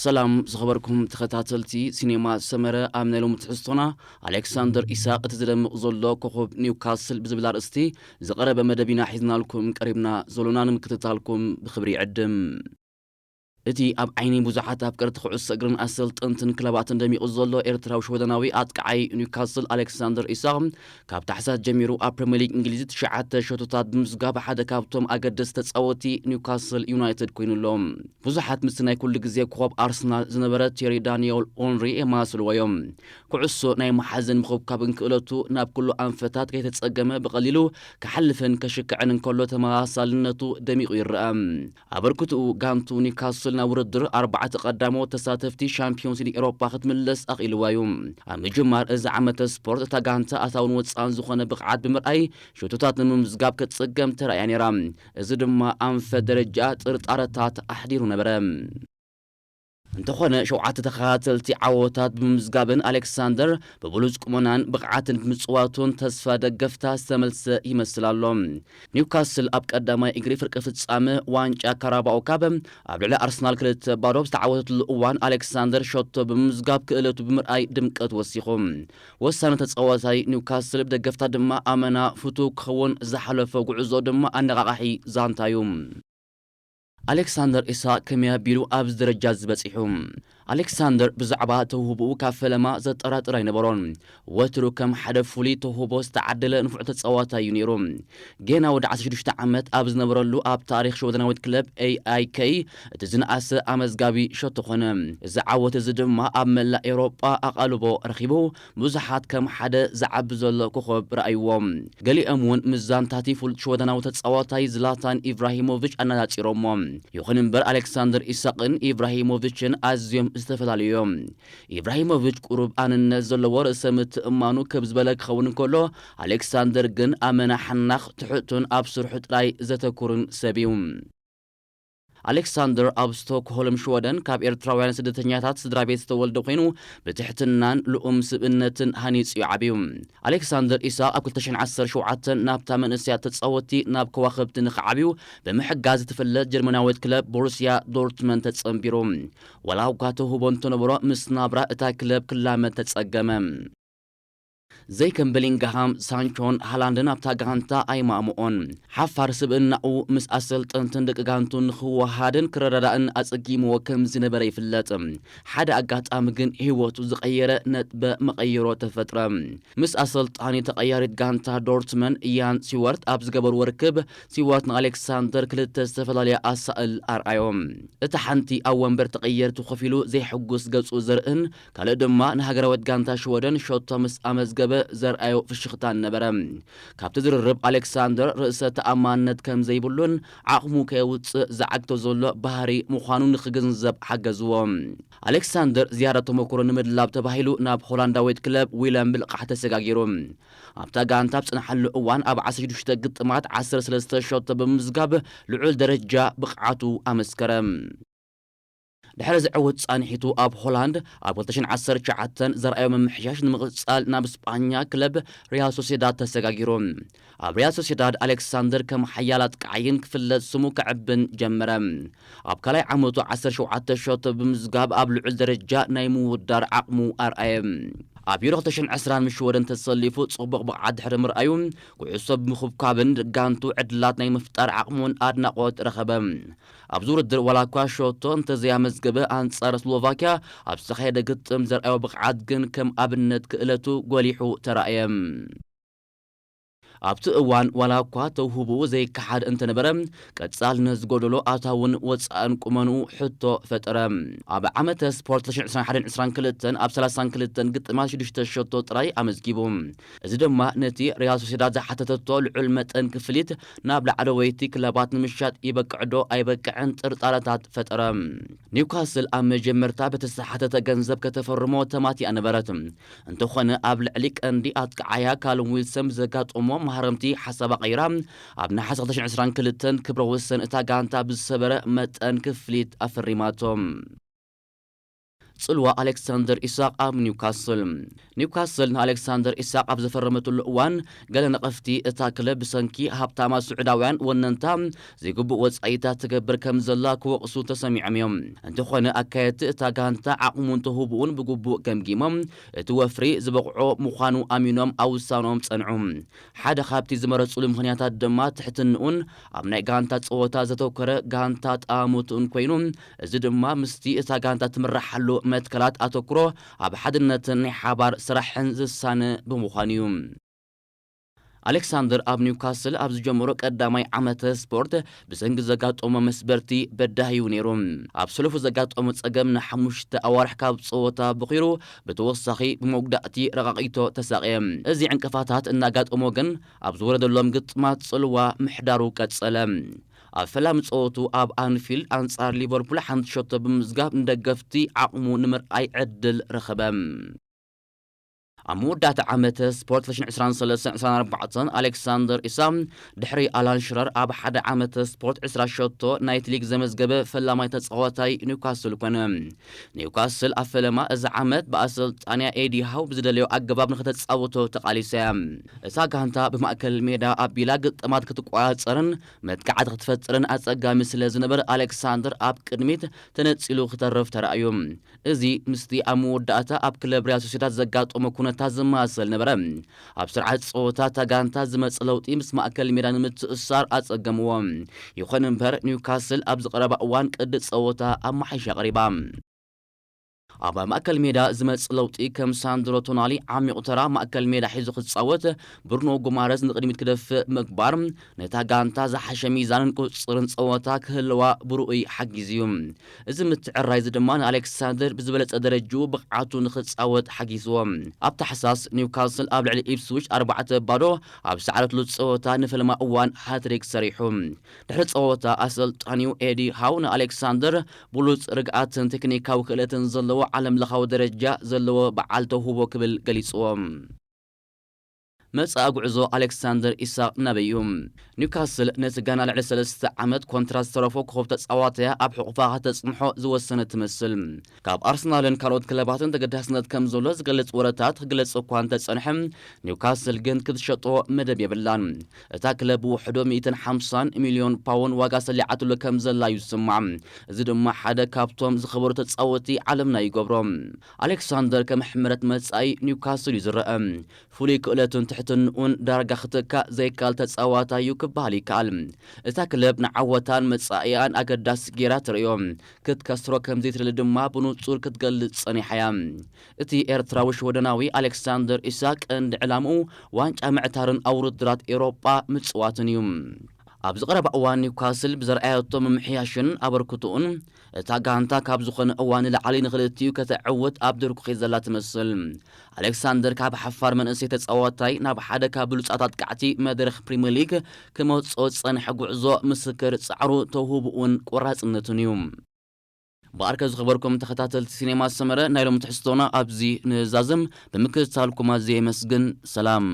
ሰላም ዝኸበርኩም ተኸታተልቲ ሲኔማ ሰመረ፣ ኣብ ናይ ሎሚ ትሕዝቶና ኣሌክሳንደር ኢሳቕ እቲ ዝደምቕ ዘሎ ኮኾብ ኒውካስል ብዝብል ኣርእስቲ ዝቐረበ መደብ ኢና ሒዝናልኩም ቀሪብና ዘሎና ንምክትታልኩም ብኽብሪ ይዕድም። እቲ ኣብ ዓይኒ ብዙሓት ኣፍቀርቲ ኩዕሶ እግርን ኣሰልጠንትን ክለባትን ደሚቑ ዘሎ ኤርትራዊ ሽወደናዊ ኣጥቃዓይ ኒውካስል ኣሌክሳንደር ኢሳቕ ካብ ታሕሳስ ጀሚሩ ኣብ ፕሪምየር ሊግ እንግሊዝ ትሽዓተ ሸቶታት ብምዝጋብ ሓደ ካብቶም ኣገደስቲ ተጻወቲ ኒውካስል ዩናይትድ ኮይኑ ኣሎ። ብዙሓት ምስቲ ናይ ኩሉ ግዜ ኮኾብ ኣርሰናል ዝነበረ ቴሪ ዳንኤል ኦንሪ የመሳስልዎ እዮም። ኩዕሶ ናይ መሓዝን ምኽብካብን ክእለቱ ናብ ኩሉ ኣንፈታት ከይተጸገመ ብቐሊሉ ክሓልፍን ከሽክዕን እንከሎ ተመሳሳልነቱ ደሚቑ ይረኣ። ኣበርክትኡ ጋንቱ ኒውካስል ናብ ውድድር ኣርባዕተ ቀዳሞት ተሳተፍቲ ሻምፒዮንስ ሊግ ኤውሮፓ ክትምለስ ኣኽኢልዋ እዩ። ኣብ ምጅማር እዚ ዓመተ ስፖርት እታ ጋንታ ኣታውን ወጻእን ዝኾነ ብቕዓት ብምርኣይ ሸቶታት ንምምዝጋብ ክትጽገም ተራእያ ነይራ። እዚ ድማ ኣንፈት ደረጃ ጥርጣረታት ኣሕዲሩ ነበረ። እንተኾነ ሸውዓተ ተኸታተልቲ ዓወታት ብምምዝጋብን ኣሌክሳንደር ብብሉጽ ቁመናን ብቕዓትን ብምጽዋቱን ተስፋ ደገፍታ ዝተመልሰ ይመስል ኣሎ። ኒውካስል ኣብ ቀዳማይ እግሪ ፍርቂ ፍጻመ ዋንጫ ካራባኦ ካፕ ኣብ ልዕሊ ኣርሰናል ክልተ ባዶ ብዝተዓወተትሉ እዋን ኣሌክሳንደር ሸቶ ብምምዝጋብ ክእለቱ ብምርኣይ ድምቀት ወሲኹ። ወሳኒ ተጻዋታይ ኒውካስል ብደገፍታ ድማ ኣመና ፍቱው ክኸውን ዝሓለፎ ጉዕዞ ድማ ኣነቓቓሒ ዛንታ እዩ። ኣሌክሳንደር ኢሳቕ ከመይ ኣቢሉ ኣብዚ ደረጃ እዚ በጺሑ? ኣሌክሳንደር ብዛዕባ ተውህቦኡ ካብ ፈለማ ዘጠራጥር ኣይነበሮን። ወትሩ ከም ሓደ ፍሉይ ተውህቦ ዝተዓደለ ንፉዕ ተጻዋታይ እዩ ነይሩ። ጌና ወዲ ዓሰርተ ሽዱሽተ ዓመት ኣብ ዝነበረሉ ኣብ ታሪኽ ሽወደናዊት ክለብ ኤ ኣይ ኬ እቲ ዝነኣሰ ኣመዝጋቢ ሸቶ ኾነ። እዚ ዓወት እዚ ድማ ኣብ መላእ ኤውሮጳ ኣቓልቦ ረኺቡ ብዙሓት ከም ሓደ ዝዓቢ ዘሎ ኮኾብ ረኣይዎ። ገሊኦም እውን ምስ ዛንታቲ ፍሉጥ ሽወደናዊ ተጻዋታይ ዝላታን ኢብራሂሞቪች ኣነጻጺሮሞ። ይኹን እምበር ኣሌክሳንደር ኢሳቕን ኢብራሂሞቪችን ኣዝዮም ዝተፈላለዩ እዮም። ኢብራሂሞቪች ቁሩብ ኣንነት ዘለዎ ርእሰ ምትእምማኑ ክብ ዝበለ ክኸውን እንከሎ፣ ኣሌክሳንደር ግን ኣመና ሓናኽ፣ ትሑቱን ኣብ ስርሑ ጥራይ ዘተኩርን ሰብ እዩ። ኣሌክሳንደር ኣብ ስቶክሆልም ሽወደን ካብ ኤርትራውያን ስደተኛታት ስድራ ቤት ዝተወልደ ኮይኑ ብትሕትናን ልኡም ስብእነትን ሃኒጹ እዩ ዓብዩ። ኣሌክሳንደር ኢሳቕ ኣብ ክልተ ሽሕን ዓሰርተ ሸውዓተን ናብታ መንእሰያት ተጻወትቲ ናብ ከዋኽብቲ ንኽዓብዩ ብምሕጋዝ እትፍለጥ ጀርመናዊት ክለብ ቦሩስያ ዶርትመንድ ተጸንቢሩ። ወላ እኳ ተውህቦ እንተነበሮ ምስ ናብራ እታ ክለብ ክላመድ ተጸገመ። ዘይከም በሊንግሃም፣ ሳንቾን ሃላንድን ኣብታ ጋንታ ኣይማእምኦን። ሓፋር ስብእናኡ ምስ ኣሰልጠንትን ደቂ ጋንቱን ንኽወሃሃድን ክረዳዳእን ኣጸጊምዎ ከም ዝነበረ ይፍለጥ። ሓደ ኣጋጣሚ ግን ህይወቱ ዝቐየረ ነጥበ መቐይሮ ተፈጥረ። ምስ ኣሰልጣኒ ተቐያሪት ጋንታ ዶርትመን ኢያን ሲወርት ኣብ ዝገበርዎ ርክብ፣ ሲወርት ንኣሌክሳንደር ክልተ ዝተፈላለያ ኣሳእል ኣርኣዮም። እታ ሓንቲ ኣብ ወንበር ተቐየርቲ ኮፍ ኢሉ ዘይሕጉስ ገጹ ዘርእን ካልእ ድማ ንሃገራዊት ጋንታ ሽወደን ሸቶ ምስ ኣመዝገበ ዘርኣዮ ፍሽኽታን ነበረ። ካብቲ ዝርርብ ኣሌክሳንደር ርእሰ ተኣማንነት ከም ዘይብሉን ዓቕሙ ከየውጽእ ዝዓግቶ ዘሎ ባህሪ ምዃኑ ንኽግንዘብ ሓገዝዎ። ኣሌክሳንደር ዝያዳ ተመክሮ ንምድላብ ተባሂሉ ናብ ሆላንዳዊት ክለብ ዊለን ብልቓሕ ተሰጋጊሩ። ኣብታ ጋንታ ኣብ ጽንሓሉ እዋን ኣብ ዓሰርተ ሽዱሽተ ግጥማት ዓሰርተ ሰለስተ ሸቶ ብምምዝጋብ ልዑል ደረጃ ብቕዓቱ ኣመስከረ። ድሕሪ ዝዕወት ጻንሒቱ ኣብ ሆላንድ ኣብ ክልተ ሽሕን ዓሰርተ ትሽዓተን ዘርኣዮ ምምሕያሽ ንምቕጻል ናብ ስጳኛ ክለብ ሪያል ሶሴዳድ ተሰጋጊሩ። ኣብ ሪያል ሶሴዳድ ኣሌክሳንደር ከም ሓያል ኣጥቃዓይን ክፍለጥ ስሙ ክዕብን ጀመረ። ኣብ ካልኣይ ዓመቱ ዓሰርተ ሸውዓተ ሸቶ ብምዝጋብ ኣብ ልዑል ደረጃ ናይ ምውዳር ዓቕሙ ኣርኣየ። ኣብ ዩሮ ክልተ ሽሕን ዕስራን ምስ ሽወደን ተሰሊፉ ጽቡቕ ብቕዓት ድሕሪ ምርኣዩ፣ ኩዕሶ ብምኹብካብን ጋንቱ ዕድላት ናይ ምፍጣር ዓቕሙን ኣድናቖት ረኸበ። ኣብዚ ውድድር ዋላ እኳ ሸቶ እንተዘያመዝገበ፣ ኣንጻር ስሎቫክያ ኣብ ዝተኻየደ ግጥም ዘርኣዮ ብቕዓት ግን ከም ኣብነት ክእለቱ ጎሊሑ ተራእየ። ኣብቲ እዋን ዋላ እኳ ተውህቦኡ ዘይከሓድ እንተነበረ፣ ቀጻልነት ዝጎደሎ ኣታውን ወጻእን ቁመንኡ ሕቶ ፈጠረ። ኣብ ዓመተ ስፖርት ክልተ ሽሕን ዕስራን ሓደን ዕስራን ክልተን ኣብ ሰላሳን ክልተን ግጥማት ሽዱሽተ ሸቶ ጥራይ ኣመዝጊቡ። እዚ ድማ ነቲ ሪያል ሶሴዳድ ዝሓተተቶ ልዑል መጠን ክፍሊት ናብ ላዕለወይቲ ክለባት ንምሻጥ ይበቅዕዶ ኣይበቅዕን ጥርጣረታት ፈጠረ። ኒውካስል ኣብ መጀመርታ በቲ ዝተሓተተ ገንዘብ ከተፈርሞ ተማቲኣ ነበረት። እንተኾነ ኣብ ልዕሊ ቀንዲ ኣጥቃዓያ ካልም ዊልሰን ብዘጋጠሞ ማህረምቲ ሓሳባ ቀይራ ኣብ ነሓሰ ክልተ ሽሕን ዕስራን ክልተን ክብረ ወሰን እታ ጋንታ ብዝሰበረ መጠን ክፍሊት ኣፈሪማቶ። ጽልዋ ኣሌክሳንደር ኢሳቕ ኣብ ኒውካስል። ኒውካስል ንኣሌክሳንደር ኢሳቕ ኣብ ዘፈረመትሉ እዋን፣ ገለ ነቐፍቲ እታ ክለብ ብሰንኪ ሃብታማ ስዑዳውያን ወነንታ ዘይግቡእ ወጻኢታት ትገብር ከም ዘላ ክወቕሱ ተሰሚዖም እዮም። እንተኾነ፣ ኣካየድቲ እታ ጋንታ ዓቕሙን ተውህቦኡን ብግቡእ ገምጊሞም፣ እቲ ወፍሪ ዝበቕዖ ምዃኑ ኣሚኖም ኣብ ውሳኖም ጸንዑ። ሓደ ካብቲ ዝመረጹሉ ምኽንያታት ድማ ትሕትንኡን ኣብ ናይ ጋንታ ጸወታ ዘተኮረ ጋንታ ጠማምትኡን ኮይኑ፣ እዚ ድማ ምስቲ እታ ጋንታ ትምረሓሉ መትከላት ኣተኩሮ ኣብ ሓድነትን ናይ ሓባር ስራሕን ዝሳነ ብምዃኑ እዩ። ኣሌክሳንደር ኣብ ኒውካስል ኣብ ዝጀመሮ ቀዳማይ ዓመተ ስፖርት ብሰንኪ ዘጋጠሞ መስበርቲ በዳሂ እዩ ነይሩ። ኣብ ሰለፉ ዘጋጠሞ ጸገም ንሓሙሽተ ኣዋርሕ ካብ ጸወታ በኺሩ፣ ብተወሳኺ ብመጉዳእቲ ረቓቒቶ ተሳቕየ። እዚ ዕንቅፋታት እናጋጠሞ ግን፣ ኣብ ዝወረደሎም ግጥማት ጽልዋ ምሕዳሩ ቀጸለ። ኣብ ፈላሚ ጸወቱ ኣብ ኣንፊልድ ኣንጻር ሊቨርፑል ሓንቲ ሸቶ ብምዝጋብ ንደገፍቲ ዓቕሙ ንምርኣይ ዕድል ረኸበ። ኣብ መወዳእታ ዓመተ ስፖርት ዕስራን ሰለስተን ዕስራን ኣርባዕተን፣ ኣሌክሳንደር ኢሳቕ ድሕሪ ኣላን ሽረር ኣብ ሓደ ዓመተ ስፖርት ዕስራ ሸቶ ናይቲ ሊግ ዘመዝገበ ፈላማይ ተጻዋታይ ኒውካስል ኮነ። ኒውካስል ኣብ ፈለማ እዚ ዓመት ብኣሰልጣንያ ኤዲ ሃው ብዝደለዮ ኣገባብ ንኽተጻወቶ ተቓሊሳ እያ። እታ ጋንታ ብማእከል ሜዳ ኣቢላ ግጥማት ክትቆጻጸርን መጥቃዕቲ ክትፈጥርን ኣጸጋሚ ስለ ዝነበረ፣ ኣሌክሳንደር ኣብ ቅድሚት ተነጺሉ ክተርፍ ተራእዩ። እዚ ምስቲ ኣብ መወዳእታ ኣብ ክለብ ሪያል ሶሴዳድ ዘጋጠሞ ኩነታት ዝመሳሰል ነበረ። ኣብ ስርዓት ጸወታ እታ ጋንታ ዝመጽእ ለውጢ ምስ ማእከል ሜዳ ንምትእስሳር ኣጸገምዎ። ይኹን እምበር፣ ኒውካስል ኣብዚ ቀረባ እዋን ቅዲ ጸወታ ኣመሓይሻ ቀሪባ። ኣብ ማእከል ሜዳ ዝመጽእ ለውጢ፣ ከም ሳንድሮ ቶናሊ ዓሚቕ ተራ ማእከል ሜዳ ሒዙ ክጻወት፣ ብሩኖ ጉማረዝ ንቕድሚት ክደፍእ ምግባር፣ ነታ ጋንታ ዝሓሸ ሚዛንን ቁጽጽርን ጸወታ ክህልዋ ብርኡይ ሓጊዙ እዩ። እዚ ምትዕርራይ እዚ ድማ ንኣሌክሳንደር ብዝበለጸ ደረጅኡ ብቕዓቱ ንኽጻወት ሓጊዝዎ። ኣብ ታሕሳስ፣ ኒውካስል ኣብ ልዕሊ ኢፕስዊች ኣርባዕተ ባዶ ኣብ ዝሰዓረትሉ ጸወታ ንፈለማ እዋን ሃትሪክ ሰሪሑ። ድሕሪ ጸወታ፣ ኣሰልጣኒኡ ኤዲ ሃው ንኣሌክሳንደር ብሉጽ ርግኣትን ቴክኒካዊ ክእለትን ዘለዎ ዓለምለኻዊ ደረጃ ዘለዎ በዓል ተውህቦ ክብል ገሊጽዎ። መጻኢ ጉዕዞ ኣሌክሳንደር ኢሳቕ ናበይ እዩ? ኒውካስል ነቲ ገና ልዕሊ ሰለስተ ዓመት ኮንትራት ዝተረፎ ኮኸብ ተጻዋታያ ኣብ ሕቑፋ ከተጽንሖ ዝወሰነ ትመስል። ካብ ኣርሰናልን ካልኦት ክለባትን ተገዳስነት ከም ዘሎ ዝገልጽ ወረታት ክግለጽ እኳ እንተጸንሐ፣ ኒውካስል ግን ክትሸጦ መደብ የብላን። እታ ክለብ ብውሕዱ ሚእትን ሓምሳን ሚልዮን ፓውንድ ዋጋ ሰሊዓትሉ ከም ዘላ እዩ ዝስማዕ። እዚ ድማ ሓደ ካብቶም ዝኸበሩ ተጻወቲ ዓለምና ይገብሮ። ኣሌክሳንደር ከም ሕመረት መጻኢ ኒውካስል እዩ ዝረአ። ፍሉይ ክእለቱን ትሕትንኡን ዳርጋ ክትካእ ዘይከኣል ተጻዋታይ እዩ ክበሃል ይከኣል። እታ ክለብ ንዓወታን መጻኢኣን ኣገዳሲ ጌራ ትርእዮ። ክትከስሮ ከም ዘይትደሊ ድማ ብንጹር ክትገልጽ ጸኒሓ እያ። እቲ ኤርትራዊ ሽወደናዊ ኣሌክሳንደር ኢሳቅ ቀንዲ ዕላምኡ ዋንጫ ምዕታርን ኣብ ውድድራት ኤውሮጳ ምጽዋትን እዩ። ኣብዚ ቀረባ እዋን ኒውካስል ብዘርኣየቶ ምምሕያሽን ኣበርክቶኡን እታ ጋንታ ካብ ዝኾነ እዋን ንላዕሊ ንኽልቲኡ ከተዕውት ኣብ ድርኩኺ ዘላ ትመስል። ኣሌክሳንደር ካብ ሓፋር መንእሰይ ተጻዋታይ ናብ ሓደ ካብ ብሉጻት ኣጥቃዕቲ መድረኽ ፕሪምየር ሊግ ክመጽኦ ዝጸንሐ ጉዕዞ ምስክር ጻዕሩ፣ ተውህቦኡን ቆራጽነቱን እዩ። ብኣርከ ዝኸበርኩም ተኸታተልቲ ሲኔማ ሰመረ፣ ናይ ሎሚ ትሕዝቶና ኣብዚ ንዛዝም። ብምክትታልኩም ኣዝየ የመስግን። ሰላም።